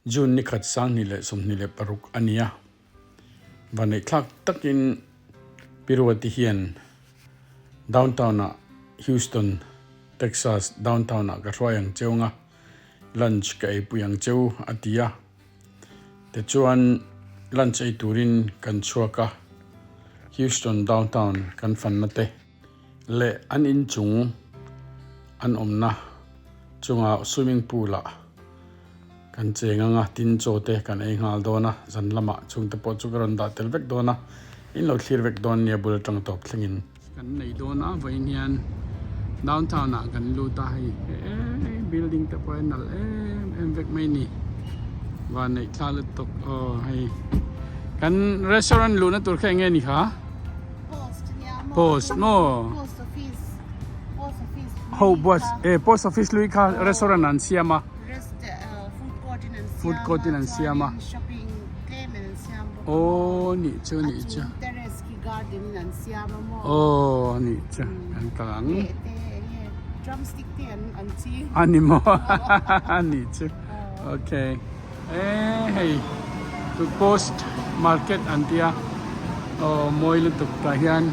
June ni khat 2026 a ni a. Vaneihthlak takin Pi Ruati hian downtown-ah Houston, Texas downtown-ah ka hruai ang cheu nga, lunch ka eipui ang cheu a ti a. Tichuan lunch ei turin kan chhuak a, Houston downtown kan fanna te leh an inchung an awmna chunga swimming pool-ah kan cheng anga tin chaw te kan ei nghal dawn a, zan lamah chhungte pawh chu ka rawn dah tel vek dawn a, in lo thlir vek dawn nia bul atang tawp thlengin. Kan nei dawn a, vawiin hian downtown ah kan lut a, hei he building te pawh hi a nalh em em vek mai a ni, van neih thla lutuk aw hei kan restaurant luhna tur kha eng nge ni kha? Post maw? Ho bus e post office lui kha restaurant an siam a. Food court in an siam a. Aw nih chu nih chu. Aw nih chu kan kal ang. A ni maw nih chu okay. E hei chu post market an tia aw mawi lutuk tah hian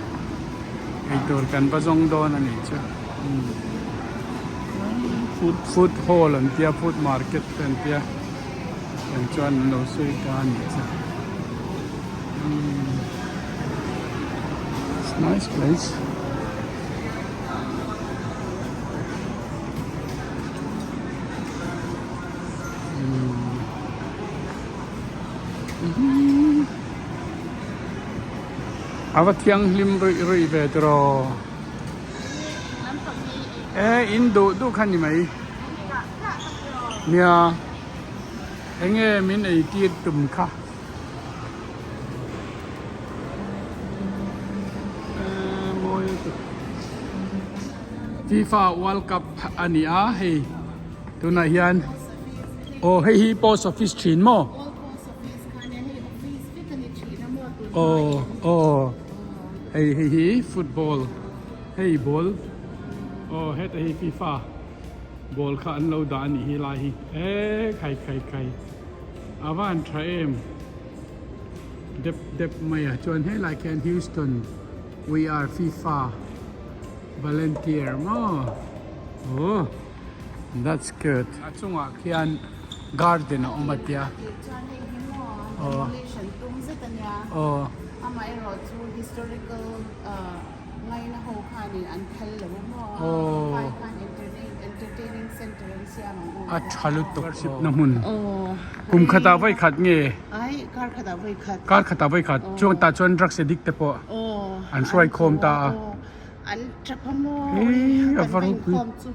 eitur kan va zawng dawn a nih chu food food hall an tia food market te an tia tiang chuan an lo sawi ta a nih chu it's nice place. A va thianghlim ruih ruih ve tiraw e in duh duh kha ni mai nia enge min ei tir tum kha e mawi lutuk FIFA World Cup a ni a hei. Tunah hian aw hei hi post office thin maw? Aw aw hei hei hi football hei ball aw heta hi FIFA ball kha an lo dah a nih hi lai hi e khai khai khai a van tha em dep dep mai a chuan helai khian Houston we are FIFA volunteer maw aw. That's good. A chungah khian garden a awm a tia. Aw. Aw. Aw. A tha lutuk worship na hmun. Kum khatah vawi khat nge? Kar khatah vawi khat. Chuang tah chuan drugs addict te pawh an hruai khawm ta a. An tap a maw oi kan va inkhawm chu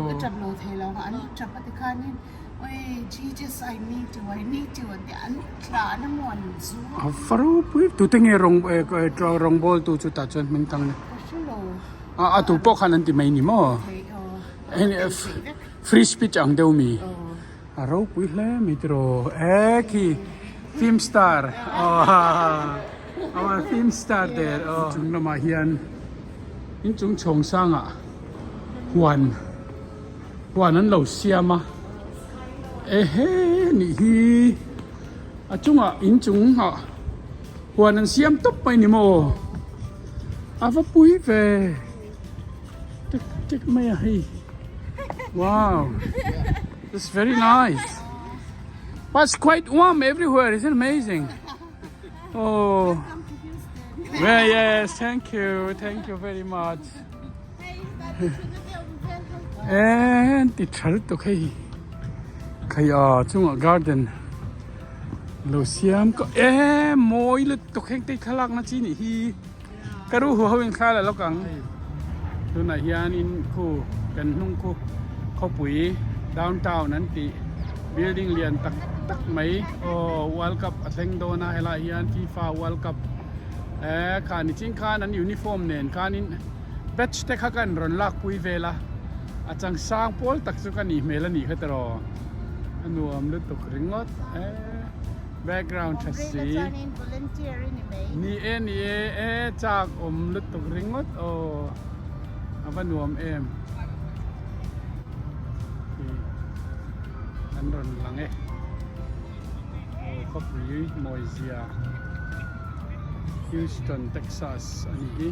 ka tap lo thei lo an tap a tikhanin oi Jesus I need you I need you an ti a an tlan a maw an zu a va ropui tute nge rawng rawng bawl tu chu tah chuan hming tang ka hre lo a a tu pawh khan an ti mai ni maw free speech ang deuh mi a ropui hle mai tiraw e khi film star aw film star der aw chung lamah hian inchung chhawng sangah huan huan an lo siam a ehe nih hi a chungah inchung ah huan an siam tawp mai ni maw a va pui ve. Tek tek mai a hei. Wow. It's very nice. But it's quite warm everywhere. Isn't it amazing? Oh. Yeah, yes, thank you. Thank you very much. And ti thal to khai. Khai a chunga garden. Lo siam ko e moi lu to kheng te thalak na chi ni hi. Ka ru hu ho in thla la lawk ang. Tunah hianin khu kan hnung khu khawpui downtown an tih building lian tak tak mai aw world cup a thleng dawn a helaiah hian FIFA world cup eh kha nichin khan an uniform nen khanin badge te kha ka rawn lakpui vel a a chang sang pawl tak chu ka nih hmel a nih kha tiraw a nuam lutuk ringawt eh. Background tha si. Ni e ni e e chak awm lutuk ringawt aw a va nuam em. An rawn lang e. Aw khawpui mawizia Houston, Texas a nih hi.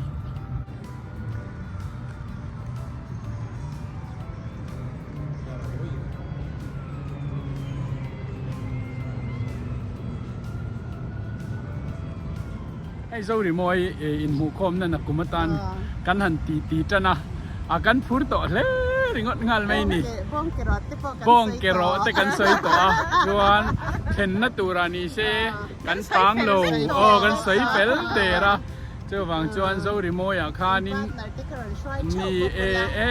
Hei Zorimawi inhmuhkhawmna nakum atan kan han ti ti tan a, a kan phur tawh hle ringawt nghal mai ni. Bawng ke rawh te kan sawi tawh a, chuan thlenna turah ni se kan pang lo aw kan sawi fel der a, chuvang chuan Zorimawiah khanin ni e e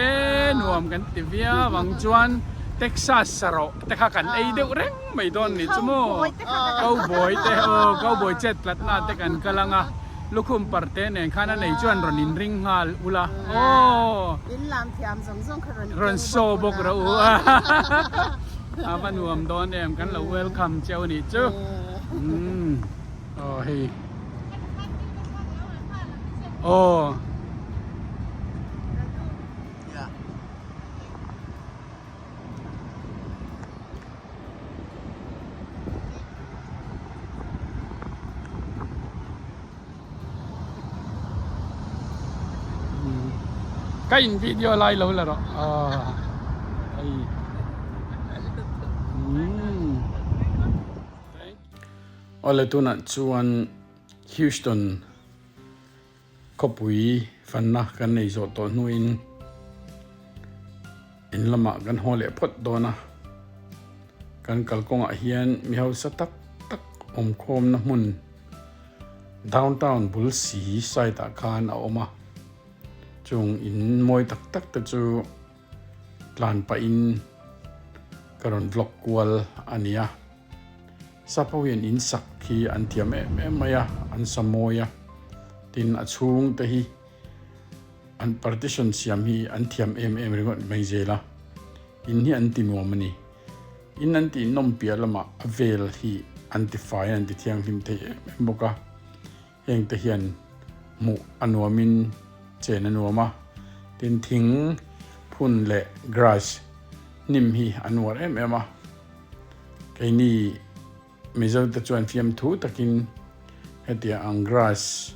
nuam kan ti viau ang chuan Texas sarawh te kha kan ei deuh reng. mai dawn ni chu maw cowboy te aw cowboy chet tlatna te kan kal anga lukhum par te nen khan a nei chuan rawn in ring nghal ula aw in lam thiam zawng zawng kha rawn rawn show bawk rawh u a va nuam dawn em kan lo welcome cheu ni chu umm aw hei aw. Ka in video lai lo la rawh ah hei umm Awle tunah chuan Houston Khawpui fanna kan nei zawh tawh hnuin in lamah kan haw leh phawt dawn a, kan kalkawngah hian mi hausa tak tak awmkhawmna hmun downtown bul si side ah khan a awm a, chung in mawi tak tak te chu tlan pahin ka rawn vlog kual a ni a. Sap ho hian in sak hi an thiam em em mai a, an sa mawi a, tin a chhung te hi an partition siam hi an thiam em em ringawt mai zel a, in hi an ti nuam a ni. In an tih nawm piah lamah a vel hi an ti fai an ti thianghlim thei em em bawk a, heng te hian hmuh a nuamin chen a nuam a, tin thing phun leh grass hnim hi an uar em em a. Keini Mizo te chuan fiamthu takin hetia ang grass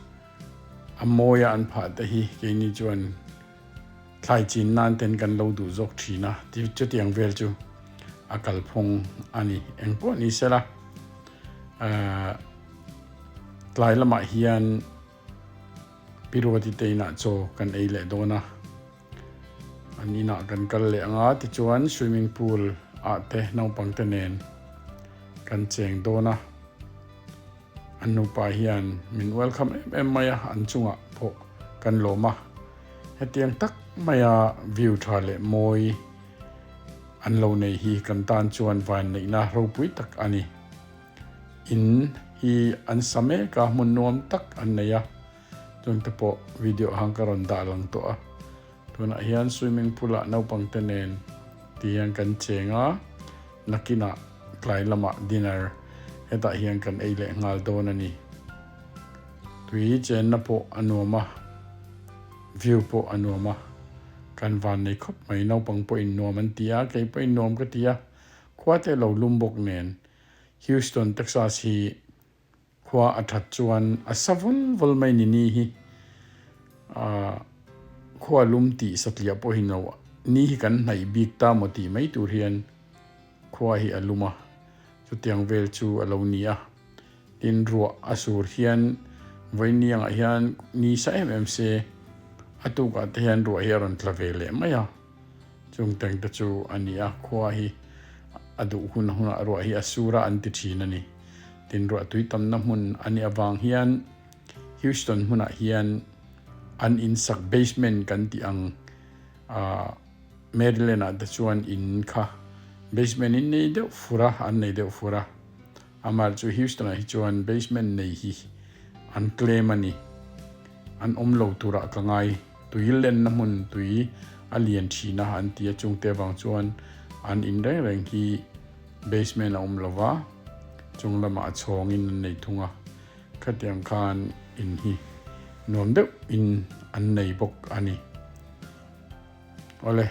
a mawia an phah te hi keini chuan thlai chin nan ten kan lo duh zawk thin a, chutiang vel chu a kalphung a ni. Engpawh ni sela tlai lamah hian Pi Ruati te inah chaw kan ei leh dawn a. An inah kan kal leh ang a, tichuan swimming pool ah te naupang te nen kan cheng dawn a. An nupa hian min welcome em em mai a, an chungah pawh kan lawm a. Hetiang tak maia view tha leh mawi an lo nei hi kan tan chuan vainneihna ropui tak a ni. In hi an sa mek a, hmun nuam tak an nei a. Chung te pawh video hang ka rawn dah lang tawh a. Tunah hian swimming pool ah naupang te nen ti hian kan cheng a, nakinah tlai lamah dinner hetah hian kan ei leh nghal dawn a ni. Tui chenna pawh a nuam a, view pawh a nuam a, kan van nei khawp mai. Naupang pawhin nuam an ti a, kei pawhin nuam ka ti a, khua te lo lum bawk nen Houston, Texas hi Khua a that chuan a sa vul vul mai ni ni hi khua lum tih satliah pawh hi no ni hi kan hnaih bik ta maw tih mai tur hian khua hi a lum a, chutiang vel chu a lo ni a. Tin ruah a sur hian vawiiniangah hian ni sa em em se a tukah te hian ruah hi a rawn tla ve leh mai a. Chung teng te chu a ni a, khua hi a duh hun hunah ruah hi a sur a an ti thin a ni. Tin ruah tui tamna hmun a nih avang hian Houston hmunah hian an in sak basement kan tih ang ah Maryland ah te chuan in kha basement in nei deuh fur a, an nei deuh fur a. Amah chu Houston ah hi chuan basement nei hi an claim a ni. An awm lo turah ka ngai. Tui lenna hmun tui a lian thin a an ti a, chungte avang chuan an in reng reng hi basement a awm lo va, chung lamah a chhawngin an nei thung a, khatiang khan in hi nuam deuh in an nei bawk a ni. Awle,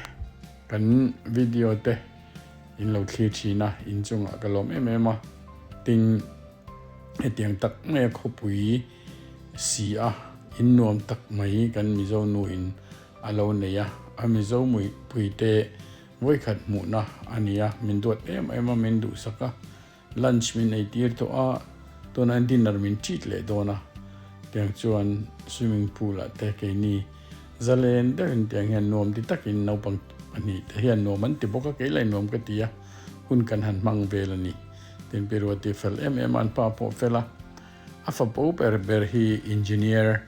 kan video te. In lo thlir thin a, in chungah ka lawm em em a. Tin, hetiang tak maia khawpui si a, in nuam tak mai kan Mizo nu in a lo nei a, a Mizo muipuite vawikhat hmuhna a ni a, min duat em em a, min duhsak a, Lunch min ei tir tawh a, tunah hian dinner min treat leh dawn a, tiang chuan swimming pool ah te keini zalen deuhin tiang hian nuam ti takin naupang pahnih te hian nuam an ti bawk a, kei lah in nuam ka ti a, hun kan han hmang vel a ni. Tin Pi Ruati fel em em a, an pa pawh fel a, a fapo ber ber hi engineer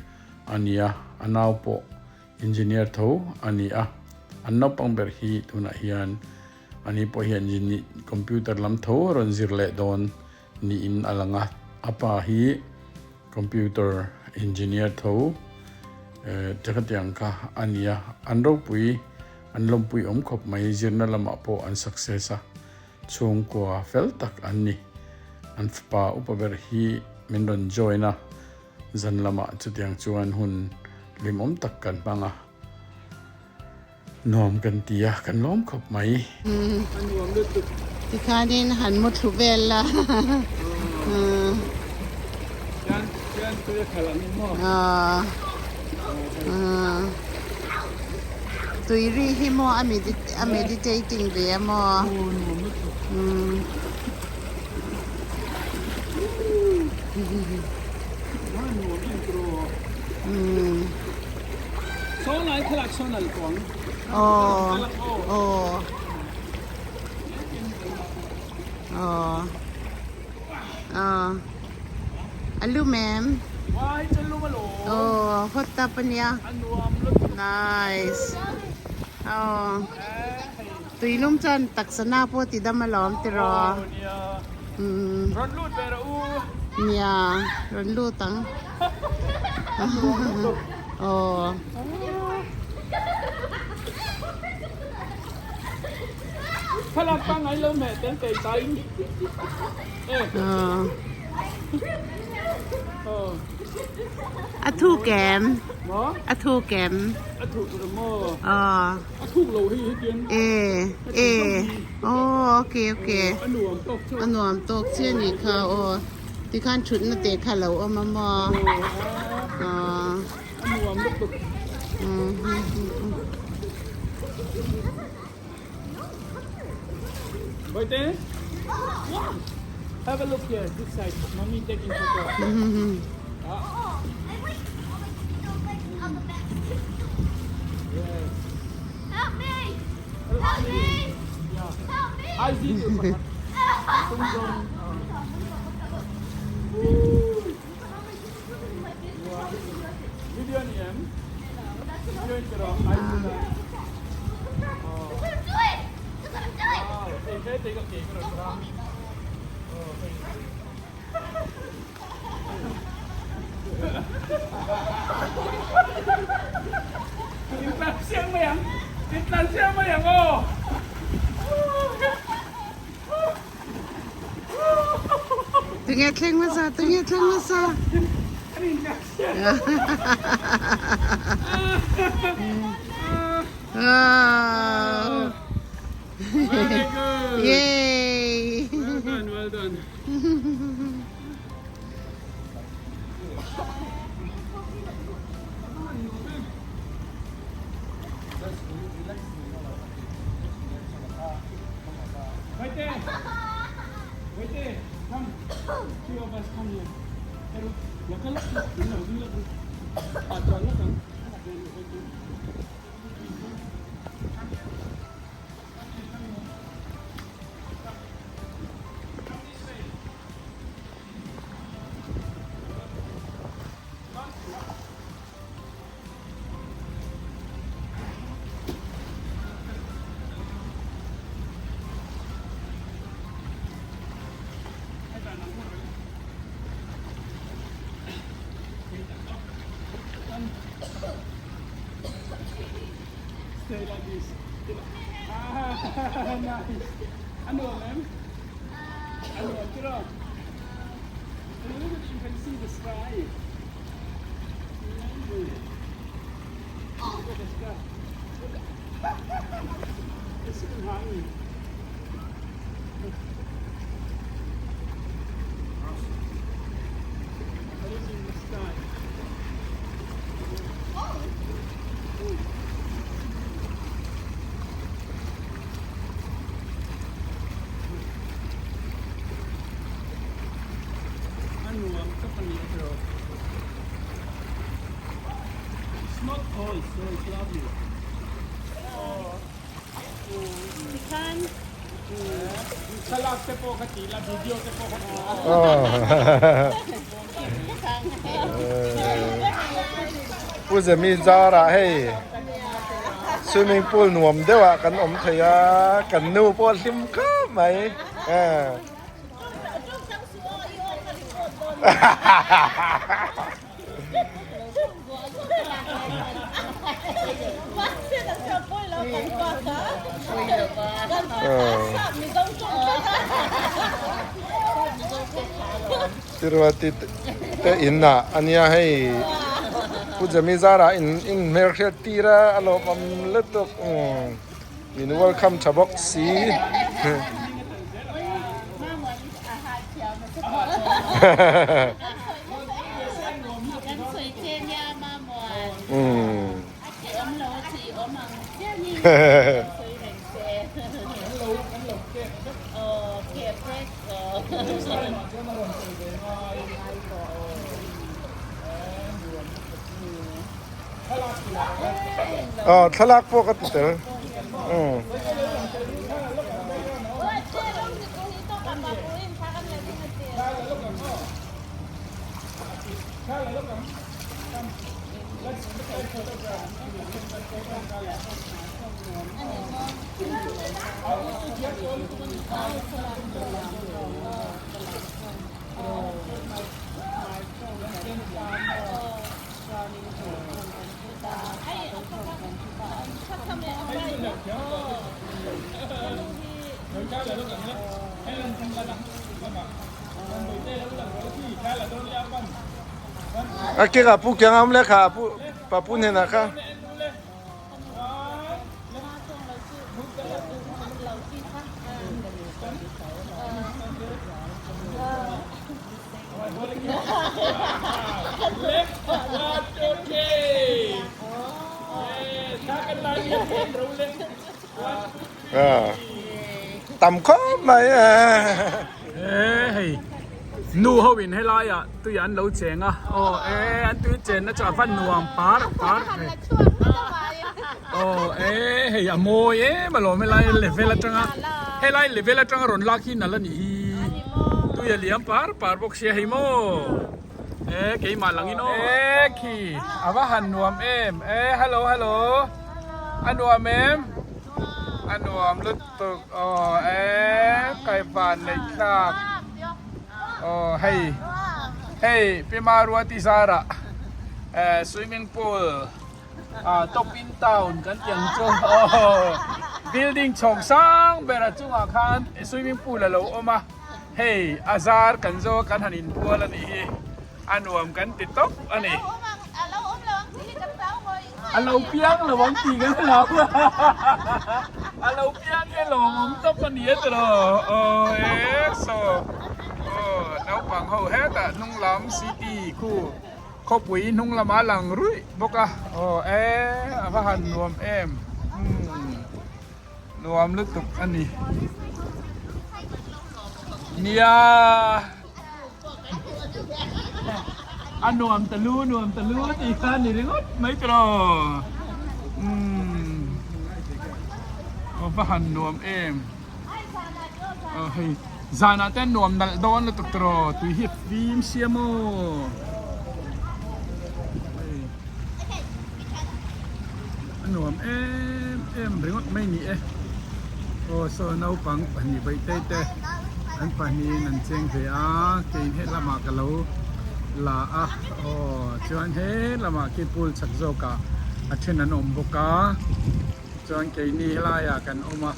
a ni a, a nau pawh engineer tho a ni a, an naupang ber hi tunah hian Ani pawh hian computer lam tho a rawn zir leh dawn niin a lang a, a pa hi computer engineer tho khatiang kha a ni a, an ropui an lawmpui awm khawp mai, zirna lamah pawh an success a, chhungkua fel tak an ni. An fapa upa ber hi min rawn join a, zan lamah chutiang chuan hun hlimawm tak kan hmang a. Nuam kan ti a, kan lawm khawp mai. A nuam lutuk. Tikhanin han mu thlu vel la. Khian khian tui a khalh ang in maw? Tui ri hi maw a a meditating ve a maw? Aw nuam lutuk. A nuam em tiraw? Saw lai thlalak sawn a la tawng. Aw aw aw aw a lum em? Aw hot tub a nia. Nice aw tuilum chuan taksa na pawh ti dam alawm tiraw. Nia rawn lut ang. Aw. Thlalak pangngai lo meh tel kei ta in. A thuk em? A thuk em? A thuk lo maw? A thuk lo hi hetian. E e aw okay okay. A nuam tawk chu. A nuam tawk chiah a nih kha aw. Tikhan thutna te kha lo awm a maw? Aw. A nuam lutuk. Baite. Have a look here, this side. Mommy taking photo. Yes. Help me! Help me! Help me! I see you. Video ni em? Video ni tiro. Ai si na. Wow, hey, hey, take a cake ra. Oh, hey. Intlan siang mai ang. Intlan siang mai ang aw. Tunge thleng hmasa, tunge thleng hmasa. Wow. Very good. Yay. Well done, well done. Wait there. Wait there. Come. Two of us come here. Stay like this. Ah, nice. A nuam em? A nuam tiraw? A little bit you can see the sky. Look at the sky. Look. It's hanging. A nuam tak a ni a tiraw. It's not cold so it's lovely. Tikhan. Thlalak te pawh ka ti la, video te pawh ka ti la. Pu Zemi zarah hei swimming pool nuam deuh ah kan awm thei a, kan nu pawh a hlim khawp mai. Tiruati te in ah ania hei Pu Jami zarah in in hmelhriat tir a a lawmawm lutuk min welcome tha bawk si. Aw thlalak pawh ka ti tel. A ke ka pu kiang am le kha pu pa pu hnen ah kha. Tam khawp mai a. E hei nu ho in helai ah tui an lo cheng a aw e an tui chen na chu a va nuam par par ve aw e hei a mawi em alawm helai level atanga helai level atanga rawn lak hi nalh a nih hi tui a liam par par bawk sia hei maw e keimah langin aw e khi a va han nuam em e hello hello a nuam em a nuam lutuk aw e kaivan neih thlak aw hei hei Pi Maruati zarah swimming pool ah top in town kan tih ang chu aw building chhawng sang ber a chungah khan swimming pool a lo awm a hei a zar kan zo a kan han inbual a nih hi a nuam kan ti tawp a ni. A lo piang lo ang tih kan hlau a, a lo piang hi lawmawm tawp a ni a tiraw aw e saw aw naupang ho hetah hnung lam city khu khawpui hnung lamah a lang ruih bawk a aw e a va han nuam em umm nuam lutuk a ni nia. A nuam ta lu nuam ta lu tih kha ni ringawt mai tawh umm aw va han nuam em aw hei zanah te nuam nalh dawn lutuk tawh tui hi a fim sia maw hei a nuam em em ringawt mai ni e aw saw naupang pahnih vaihte te an pahnihin an cheng ve a kei he lamah ka lo la a aw chuan he lamah khi pool chak zawkah a then an awm bawk a chuan keini helaiah kan awm a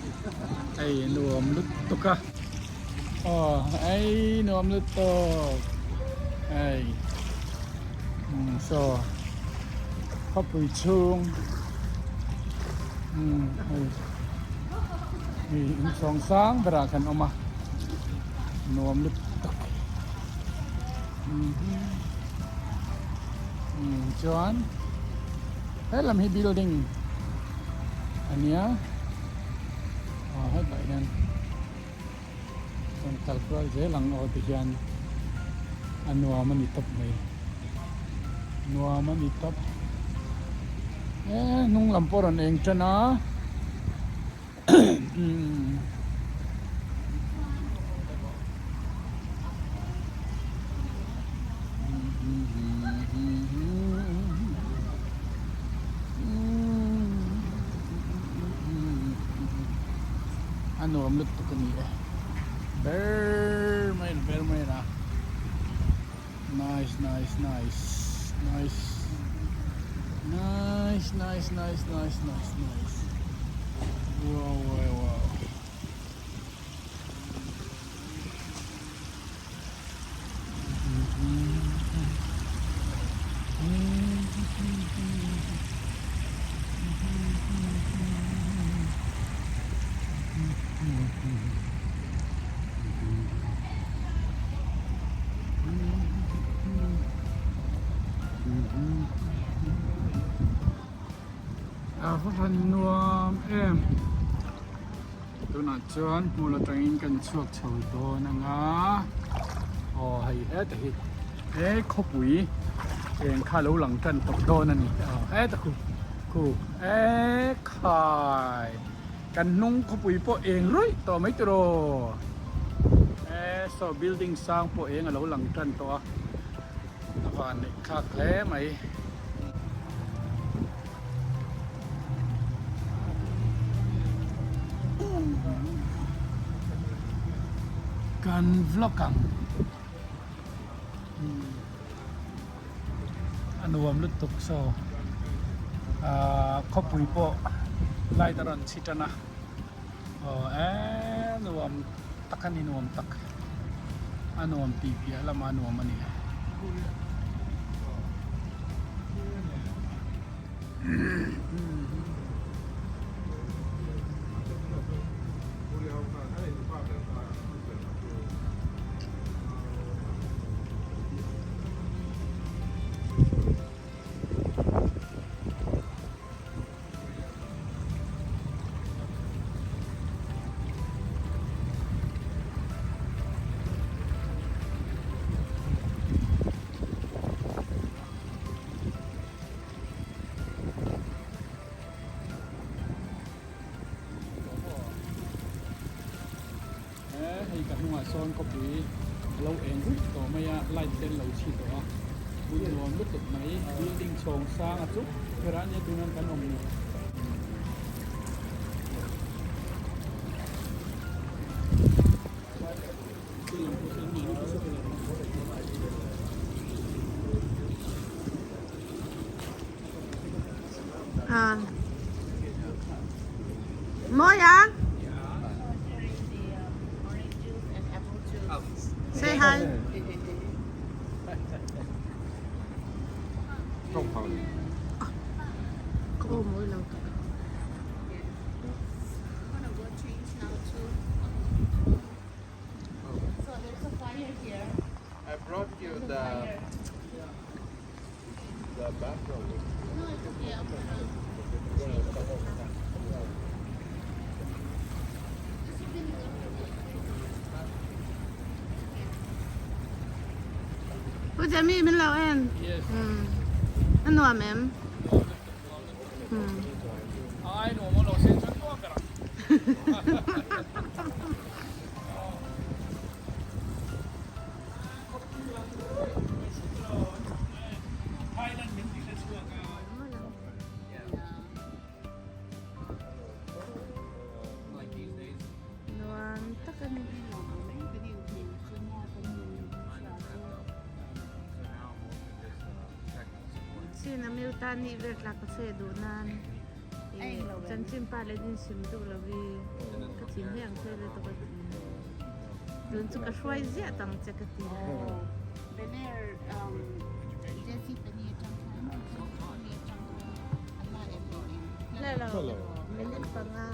hei nuam lutuk a aw hei nuam lutuk hei umm saw khawpui chhung umm hei. Hei inchhawng sang berah kan awm a. Nuam lutuk. Umm chuan helam hi building a nia aw hetah hian rawn kal kual zel ang aw ti hian a nuam a ni tawp mai nuam a ni tawp e hnung lam pawh a rawn eng tan a. A nuam lutuk a ni e ber mai a ber mai a nice nice nice nice nice nice nice nice nice nice wow wow wow A va han nuam em tunah chuan hmun atangin kan chhuak chho dawn ang a aw hei heta hi he khawpui eng kha lo lang tan tawh dawn a ni aw heta khu khu ekhai. Kan hnung khawpui pawh eng ruih tawh mai tiraw e saw building sang pawh eng a lo lang tan tawh a a van neih thlak hle mai. Kan vlog ang a nuam lutuk saw ahh khawpui pawh light a rawn chhi tan a aw eee nuam tak a ni nuam tak a nuam tih piah lamah a nuam a ni. He hei ka hnungah sawn khawpui a lo eng ruih tawh mai a light te an lo chhi tawh a hmun nuam lutuk mai building chhawng sang a chuk ber a nia tuna kan awm ni. À. Moya. Say hi. Có mỗi lâu I brought you the the bathrobe. Pu Jimmy min lo en. A nuam em? Ai nuam lo sen chuan nuam ber ang. Nuam tak a ni. Chin a mil tan nih vel tla ka fe duh nan chanchin pa le din sim duh lo i ka thin hi ang thei le to ka ti. Tun chu ka hruai ziah tang che ka ti. La lo minute panga.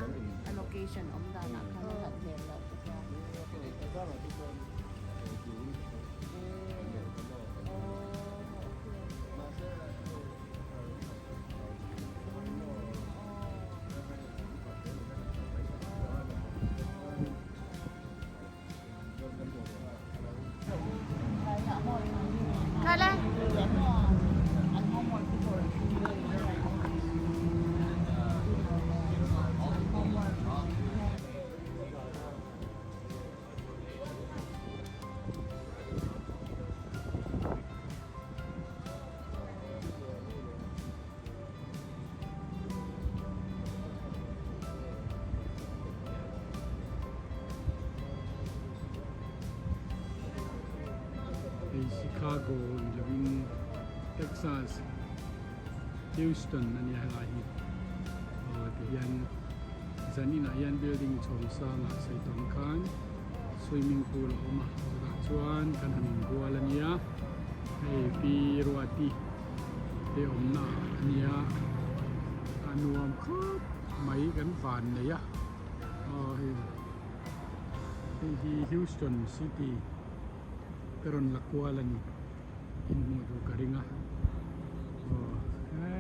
Chicago ni lovin Texas Houston a nia helai hi aw tihian zaninah hian building chhawm sangah sawi tawng khan swimming pool a awm a chutah chuan kan han inbual a nia hei Pi Ruati te awmna ah a nia a nuam khawp mai kan van nei a aw hei hei hi Houston city ka rawn la kual a ni inhmuh duh ka ring a aw he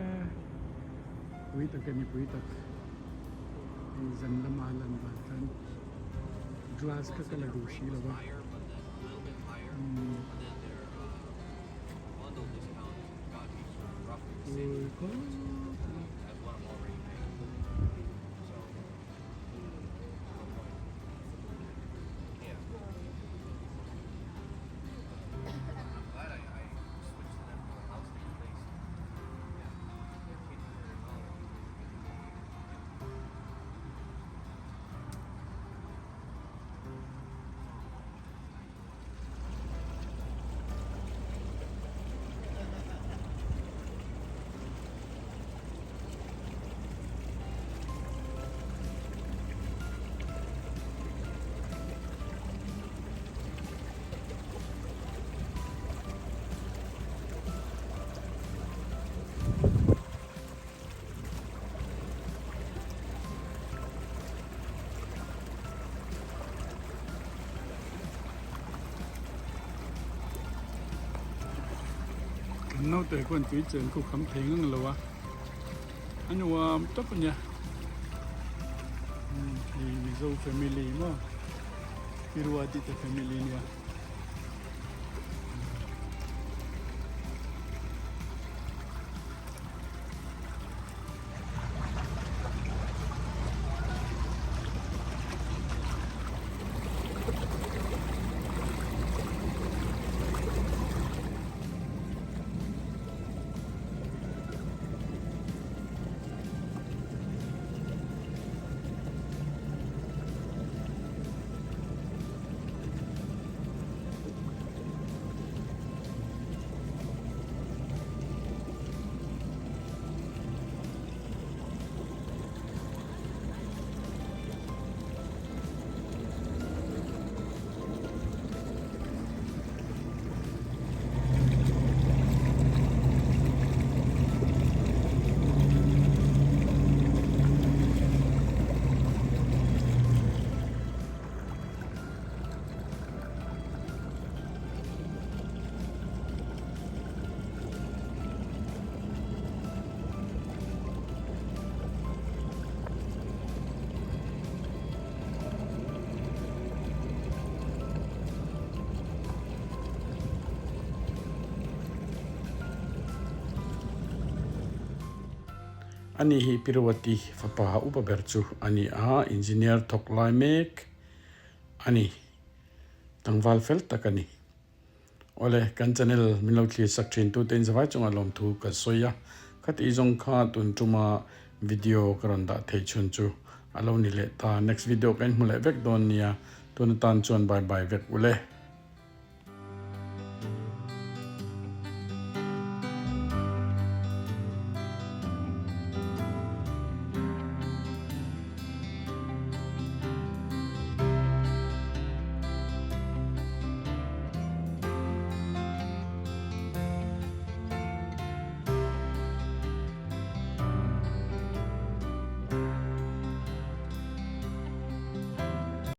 pui tak a ni pui tak hei zan lama a lan dan khan glass kha ka la duh si lo va umm pui khawp mai. Kan naute khuan tui chen khu kham thei ngang lo a a nuam tawp a nia hei Mizo family maw Tiruati te family nia. Ani hi Piruati fapa upa ber chu a ni a, engineer thawk lai mek a ni. Tlangval fel tak a ni. Awle, kan channel min lo thlir sak thin tute in zavai chungah lawmthu ka sawi a, khati zawng kha tun tuma video ka rawn dah theih chhun chu a lo ni leh ta. Next video ka inhmu leh vek dawn nia, tun atan chuan bye bye vek ule.